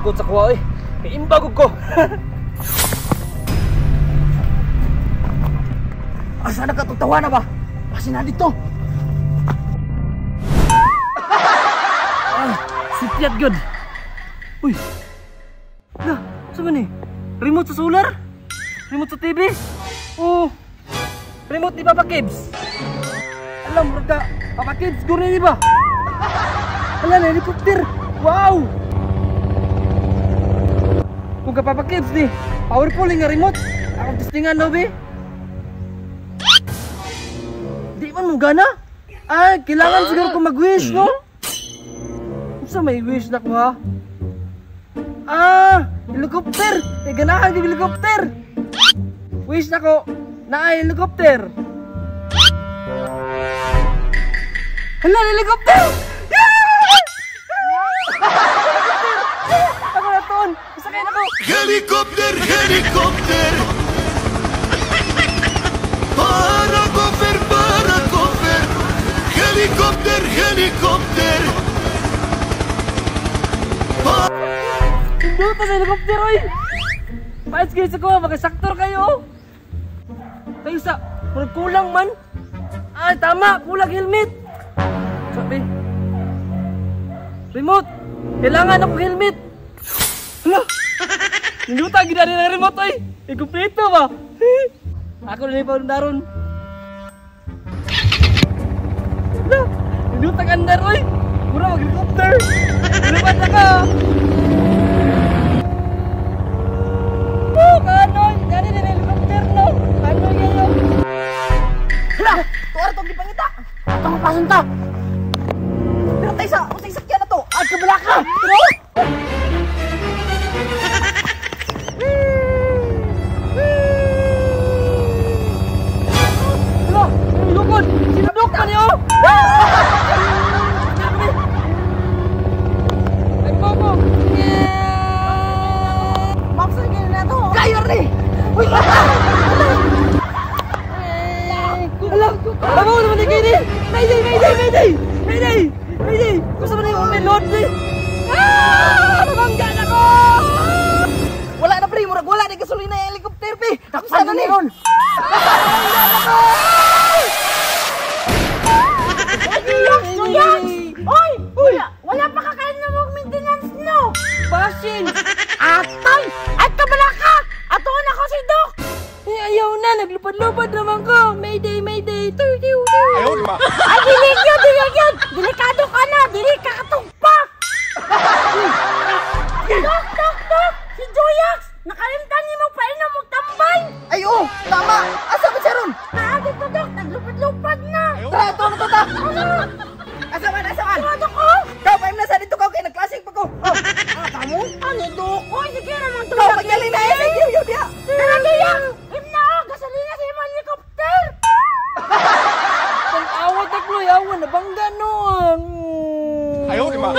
Sugod sa kuha oy. Kay imbagog ko. Asa na ka tutawa na ba? Basi na dito. Ah, sipyat gud. Uy. Lah, sa man ni? Remote sa solar? Remote sa TV? Oh. Remote ni Papa Kibs. Alam mo ka, Papa Kibs guro ni ba? Hala, na helicopter. Wow. Kung ka Papa Kibs ni, powerful nga remote. Akong testingan no be. Di man mo gana? Ay, kailangan siguro ko mag-wish, no? Unsa may wish na ko ha? Ah, helicopter! Eh, ganahan yung helicopter! Wish na ko, naay helicopter! Hala, helicopter! Yeah! Helicopter! Ako na toon! Masakay na ko! Helicopter, helicopter! Para cofer, para cofer. Helicopter, helicopter. Hinduta sa helicopter, oy! Paits kayo sa kuha, makasaktor kayo! Kayo sa, murag kulang man! Ay, tama! Kulang helmet! Sabi, remote! Kailangan ako helmet! Hala! Hinduta, ginari ng remote, oy! Ikumpleto ba? Ako na pa daron. Hala! Hinduta ka andar, oy! Mura mag-helicopter! Lupad na ka! Oh, kanoy! Gani din helicopter, no? Kanoy kayo! Hala! Tuwar itong gipangita! Ito ang pasunta! Pero tayo sa, usay sakyan na to! Ay, kabala ka! Pero! Hala! Lukod! Sinadok ka niyo! Ay, Momo! Mapsan kayo na to! Kayo rin! Uy! Hala! Babaw naman ni Kini! Mayday! Mayday! Mayday! Mayday! Mayday! Gusto mo na yung may load ni? Ah! Nabangga na ko! Wala na pre! Murag wala na gasolina yung helicopter pre! Tapos na ni! Nabangga na ko! Oy! Uy! Wala pa kakain na mag-maintenance no! Basin! Atay! At kabala ka! Atoon ako si Doc! Eh, ayaw na! Naglupad-lupad naman ko! Mayday! Mayday! Tiw! Tiw! Tiw! Ay, dili yun! Dili yun! Delikado ka na! Dili ka katugpa! Dok! Dok! Dok! Si Joyax! Nakalimtan niyo mo painom magtambay! Ay, oh! Tama! Asa ba siya ron? Naa dito, Dok! Naglupad-lupad na! Tara, ito na to ta! Asa man? Asa man? Ano, Dok? Oh! Kau, paim na sa dito kau kay nagklasing pa ko! Oh! Ah, kamo? Ano, Dok? Oy, sige naman Kau, pagdali na eh! Sige, yun, diya! Tara, Joyax! Imna, oh! Gasolina sa imong helicopter! Ang awat na Chloe! Awa! Nabangga noon! Ayaw, di ba?